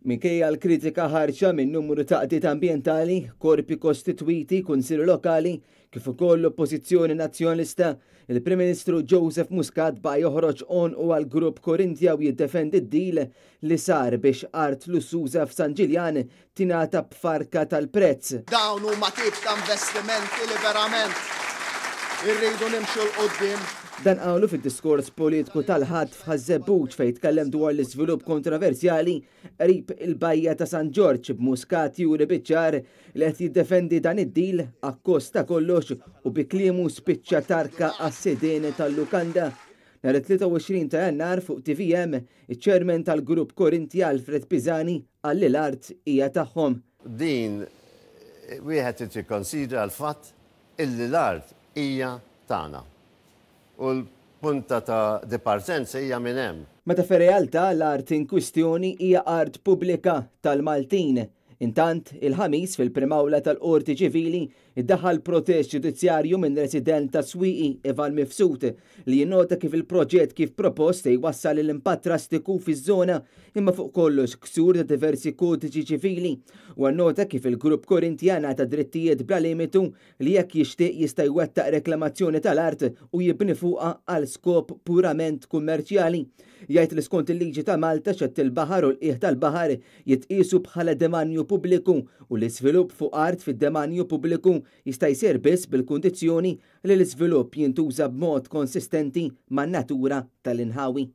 Minkejja l-kritika ħarxa minn numru ta' għaqdiet ambjentali, korpi kostitwiti, kunsilli lokali, kif ukoll l-Oppożizzjoni Nazzjonalista, il-Prim Ministru Joseph Muscat baqa' joħroġ għonqu għall-Grupp Corinthia u jiddefendi d-deal li sar biex art lussuża f'San Ġiljan tingħata b'farka tal-prezz. Dawn huma tip ta' investimenti li verament irridu nimxu 'l quddiem. Dan qalu fid-diskors politiku tal-Ħadd f'Ħaż-Żebbuġ fejn tkellem dwar l-iżvilupp kontroversjali qrib il-Bajja ta' San Ġorġ, b'Muscat juri biċ-ċar li qed jiddefendi dan id-deal akkost ta' kollox u bi kliemu spiċċa tarka għas-sidien tal-lukanda. Nhar it-23 ta' Jannar fuq tvm, iċ-Chairman tal-Grupp Corinthia Alfred Pisani qal li l-art hija tagħhom. Din wieħed irid jikkonsidra l-fatt illi l-art hija tagħna. U l-punta ta' dipartenza hija minn hemm. Meta fir-realtà l-art in kwistjoni hija art pubblika tal-Maltin. Intant, il-Ħamis fil-Prim'Awla tal-Qorti Ċivili ddaħħal protest ġudizzjarju minn resident ta' Swieqi, Ivan Mifsud, li jinnota kif il-proġett kif propost se jwassal lil impatt drastiku fiż-żona imma fuq kollox ksur ta' diversi kodiċi ċivili. Huwa nnota kif il-Grupp Corinthia ngħata drittijiet bla limitu li jekk jixtieq jista' jwettaq reklamazzjoni tal-art u jibni fuqha għal skop purament kummerċjali. Jgħid li skont il-liġi ta' Malta xatt il-baħar u l-qiegħ tal-baħar jitqiesu bħala demanju pubbliku u l-iżvilupp fuq art fid-demanju pubbliku jista' jsir biss bil-kundizzjoni li l-iżvilupp jintuża b'mod konsistenti man-natura tal-inħawi.